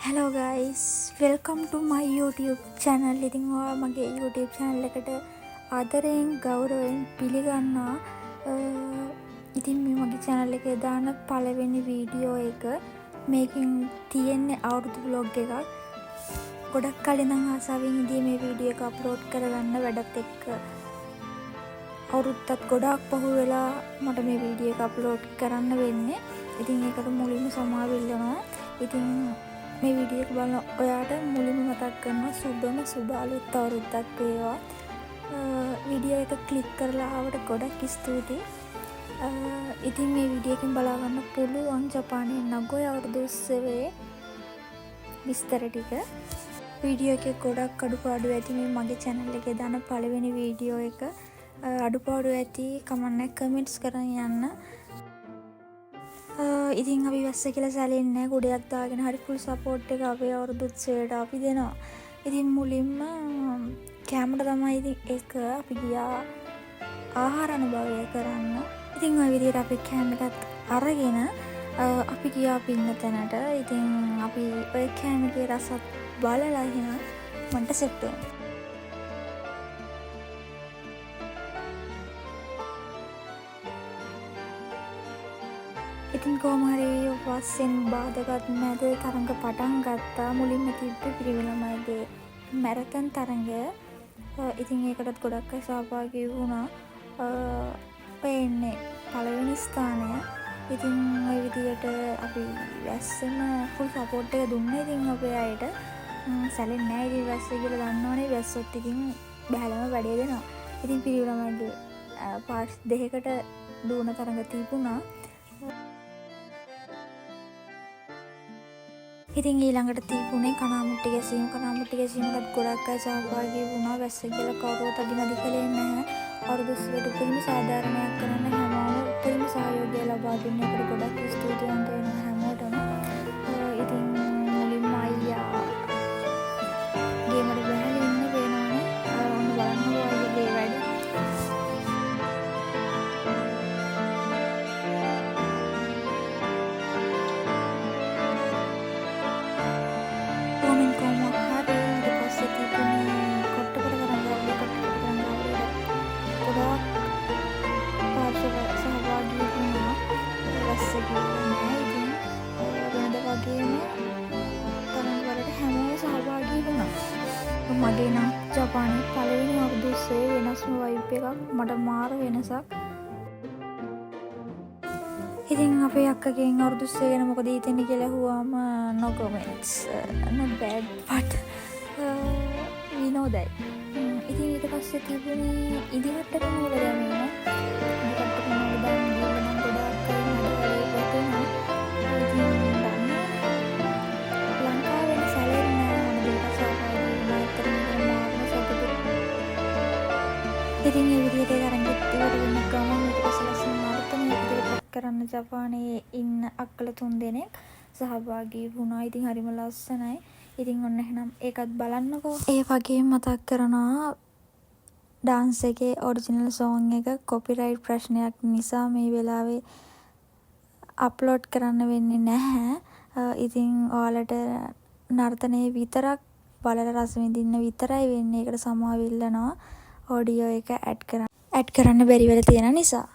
Hello guys, welcome to my YouTube channel. ඉතින් ඔයා මගේ YouTube channel එකට ආදරයෙන් ගෞරවයෙන් පිළිගන්නවා. ඉතින් මේ මගේ channel එකේ දාන පළවෙනි වීඩියෝ එක. මේකෙන් තියෙන්නේ අවුරුදු vlog එකක්. ගොඩක් කලින් ඉඳන් ආසාවෙන් ඉඳී මේ වීඩියෝ එක අප්ලෝඩ් කරගන්න. වැඩත් එක්ක අවුරුද්දත් ගොඩාක් පහු වෙලා මට මේ වීඩියෝ එක අප්ලෝඩ් කරන්න වෙන්නේ. ඉතින් ඒකට මුලින්ම සමාව ඉල්ලනවා. ඉතින් මේ වීඩියෝ එක බලන ඔයාට මුලින්ම මතක් කරනවා, සුබම සුබ අලුත් අවුරුද්දක් වේවා. වීඩියෝ එක ක්ලික් කරලා ආවට ගොඩක් ස්තුතියි. ඉතින් මේ වීඩියෝ එකෙන් බලා ගන්න පුළුවන් ජපානයේ නගෝයා අවුරුදු උත්සවයේ විස්තර ටික. වීඩියෝ එකේ ගොඩක් අඩුපාඩු ඇති. මේ මගේ චැනල් එකේ දාන පළවෙනි වීඩියෝ එක. අඩුපාඩු ඇති, කමක් නෑ, කමෙන්ට්ස් කරන් යන්න. ඉතින් අපි වැස්ස කියලා සැලෙන්නේ නෑ. කුඩයක් දාගෙන හරි ෆුල් සපෝට් එක අපේ අවුරුදු උත්සවයට අපි දෙනවා. ඉතින් මුලින්ම කෑමට තමයි ඉතින් එක අපි ගියා ආහාර අනුභවය කරන්න. ඉතින් ඔය විදිහට අපි කෑම එකත් අරගෙන අපි ගියා අපි ඉන්න තැනට. ඉතින් අපි ඔය කෑම එකේ රසත් බලලා එහෙම මන්ට සෙට් වෙමු. ඉතින් කොහොම හරි වස්සෙන් බාධකත් මැද තරඟ පටන් ගත්තා. මුලින්ම තිබ්බේ පිරිමි ළමයිගේ මැරතන් තරඟය. ඉතින් ඒකටත් ගොඩක් අය සහභාගී වුණා. ඔය එන්නේ පළවෙනි ස්ථානය. ඉතින් ඔය විදියට අපි වැස්සෙම ෆුල් සපෝට් එක දුන්නා ඉතින් අපේ අයට. සැලෙන්නේ නෑ ඉතින් වැස්ස කියලා දන්නවනේ. වැස්සොත් ඉතින් බැහැලම වැඩේ දෙනවා. ඉතින් පිරිමි ළමයිගේ පාර්ට්ස් දෙකකට දුවන තරඟ තිබුණා. ඉතින් ඊළඟට තිබුණේ කණාමුට්ටි ගැසීම. කණාමුට්ටි ගැසීමටත් ගොඩක් අය සහභාගී වුණා. වැස්ස කියලා කවුරුවත් අදිමදි කළේ නැහැ. අවුරුදු උත්සවයට උපරිම සාධාරණයක් කරන්න හැමෝම උපරිම සහයෝගය ලබා දුන්න එකට ගොඩක් ස්තුතිවන්ත වෙනවා හැමෝටම. ඉතින් මුලින්ම අයියා ගේමට බැහැලා ඉන්නේ පේනවනේ. ඔන්න බලන්නකෝ අයියාගේ වැඩ. කොහොමින් කොහොම හරි ඊට පස්සේ තිබුණේ කොට්ටපොට තරඟාවලිය. කොට්ටපොට තරඟාවලියට ගොඩාක් පාර්ශව සහභාගී වුණා. වැස්ස ගියේ නෑ. ඉතින් වෙනද වගේම තරඟ වලට හැමෝම සහභාගී වුණා. මගේ නම් ජපානයේ පළවෙනි අවුරුදු උත්සවයේ වෙනස්ම වයිබ් එකක්. මට මාර වෙනසක්. ඉතින් අපේ අක්කගෙන් අවුරුදු උත්සවය ගැන මොකද හිතෙන්නේ කියලා ඇහුවාම, no comments, not bad, but විනෝදයි. ඉතින් ඊට පස්සේ තිබුණේ ඉදිකට්ටක නූල දැමීම. ඉදිකට්ටක නූල දාන්න ගිහිල්ලා නම් ගොඩාක් අය මඩ වලේ වැටුණා. ඉතින් දන්නවනේ, ලංකාවෙන් සැලෙන්නේ නෑ මොන දෙයකට සහභාගී වුණා. ඇත්තටම ඒක මාරම සතුටුයි. ඉතින් ඒ විදිහට ඒ තරඟෙත් ඉවර වෙන ගමන් ඊට පස්සේ ලස්සන නර්තනයක් ඉදිරිපත් කරන්න ජපානයේ ඉන්න අක්කලා තුන් දෙනෙක් සහභාගී වුණා. ඉතින් හරිම ලස්සනයි. ඉතින් ඔන්න එහෙනම් ඒකත් බලන්නකෝ. ඒ වගේම මතක් කරනවා, ඩාන්ස් එකේ ඔරිජිනල් සෝං එක කොපිරයිට් ප්‍රශ්නයක් නිසා මේ වෙලාවේ අප්ලෝඩ් කරන්න වෙන්නේ නැහැ. ඉතින් ඔයාලට නර්තනය විතරක් බලලා රස විඳින්න විතරයි වෙන්නේ. ඒකට සමාව ඉල්ලනවා, ඔඩියෝ එක ඇඩ් කරන්න බැරි වෙලා තියෙන නිසා.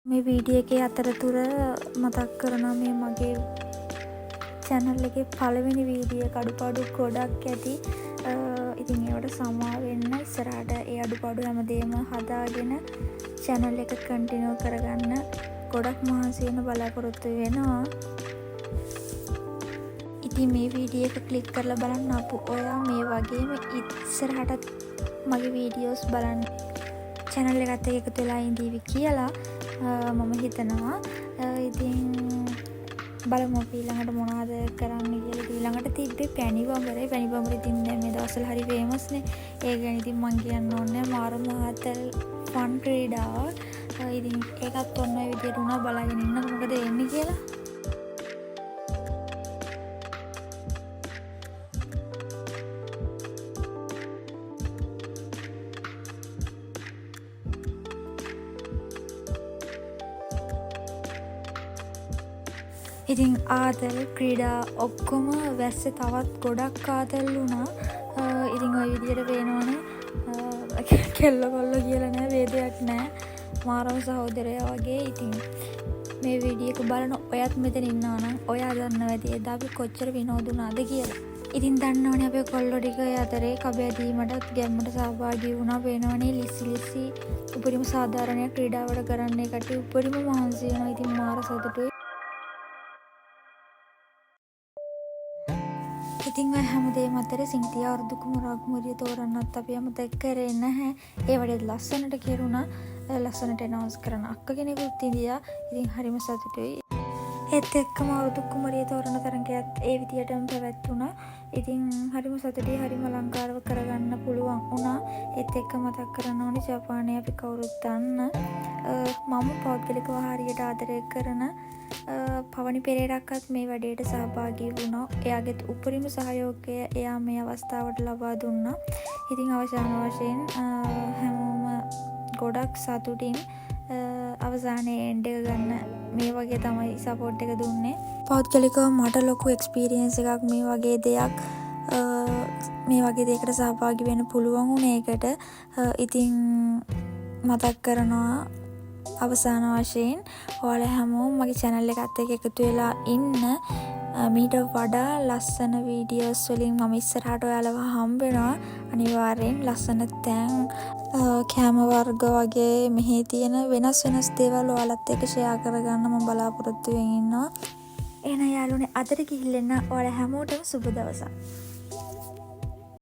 මේ වීඩියෝ එකේ අතරතුර මතක් කරනවා, මේ මගේ චැනල් එකේ පළවෙනි වීඩියෝ එක. අඩුපාඩු ගොඩක් ඇති. ඉතින් ඒවට සමා වෙන්න, ඉස්සරහට ඒ අඩුපාඩු හැමදේම හදාගෙන චැනල් එක කන්ටිනියු කරගන්න ගොඩක් මහන්සි වෙන්න බලාපොරොත්තු වෙනවා. ඉතින් මේ වීඩියෝ එක ක්ලික් කරලා බලන්න ආපු ඔයා මේ වගේම ඉස්සරහටත් මගේ වීඩියෝස් බලන්න චැනල් එකත් එක්ක එකතු වෙලා ඉඳීවි කියලා මම හිතනවා. ඉතින් බලමු අපි ඊළඟට මොනවද කරන්න කියලා. ඉතින් ඊළඟට තිබ්බේ පැණි බඹරේ. පැණි බඹරේ ඉතින් දැන් මේ දවස්වල හරි ෆේමස් නේ. ඒ ගැන ඉතින් මං කියන්න ඕනේ නෑ. මාරම ආතල් ෆන් ක්‍රීඩාවක්. ඉතින් ඒකත් ඔන්න ඔය විදියට වුණා. බලාගෙන ඉන්නකො මොකද වෙන්නේ කියලා. ඉතින් ආතල් ක්‍රීඩා ඔක්කොම වැස්සේ තවත් ගොඩක් ආතල් වුණා. ඉතින් ඔය විදියට පේනවනේ, කෙල්ල කොල්ල කියලා නෑ, භේදයක් නෑ, මාරම සහෝදරයා වගේ. ඉතින් මේ වීඩියෝ එක බලන ඔයත් මෙතන ඉන්නවා නම් ඔයා දන්නවා ඇති එදා අපි කොච්චර විනෝද වුණාද කියලා. ඉතින් දන්නවනේ අපේ කොල්ලෝ ටික ඒ අතරේ කබ ඇදීමටත් ගැම්මට සහභාගී වුණා. පේනවනේ ලිස්සි ලිස්සි උපරිම සාධාරණයක් ක්‍රීඩාවට කරන්නේ කට්ටිය උපරිම මහන්සි වෙනවා. ඉතින් මාර සතුටුයි. ඉතින් ඔය හැමදේම අතරේ සිංතිය අවුරුදු කුමරා කුමරිය තෝරන්නත් අපි අමතක කරේ නැහැ. ඒ වැඩේත් ලස්සනට කෙරුණා. ලස්සනට ඇනවුන්ස් කරන අක්ක කෙනෙකුත් හිටියා. ඉතින් හරිම සතුටුයි. ඒත් එක්කම අවුරුදු කුමරිය තෝරන තරඟයත් ඒ විදියටම පැවැත්වුණා. ඉතින් හරිම සතුටුයි, හරිම අලංකාරව කරගන්න පුළුවන් වුණා. ඒත් එක්ක මතක් කරන්න ඕනේ ජපානයේ අපි කවුරුත් දන්න, මම පෞද්ගලිකව හරියට ආදරය කරන පවනි පෙරේරාක්වත් මේ වැඩේට සහභාගී වුණා. එයාගේත් උපරිම සහයෝගය එයා මේ අවස්ථාවට ලබා දුන්නා. ඉතින් අවසාන වශයෙන් හැමෝම ගොඩක් සතුටින් අවසානයේ එන්ඩ් එක ගන්න මේ වගේ තමයි සපෝට් එක දුන්නේ. පෞද්ගලිකව මට ලොකු එක්ස්පීරියන්ස් එකක් මේ වගේ දෙයක්, මේ වගේ දෙයකට සහභාගී වෙන්න පුළුවන් වුණ එකට. ඉතින් මතක් කරනවා අවසාන වශයෙන් ඔයාලා හැමෝම මගේ චැනල් එකත් එක්ක එකතු වෙලා ඉන්න. මීට වඩා ලස්සන වීඩියෝස් වලින් මම ඉස්සරහට ඔයාලව හම්බ වෙනවා. අනිවාර්යෙන් ලස්සන තැන්, කෑම වර්ග වගේ මෙහි තියෙන වෙනස් වෙනස් දේවල් ඔයාලත් එක්ක ෂෙයා කරගන්න මම බලාපොරොත්තු වෙමින් ඉන්නවා. එහෙනම් යාළුවනේ අදට ගිහින් එන්න. ඔයාලා හැමෝටම සුබ දවසක්.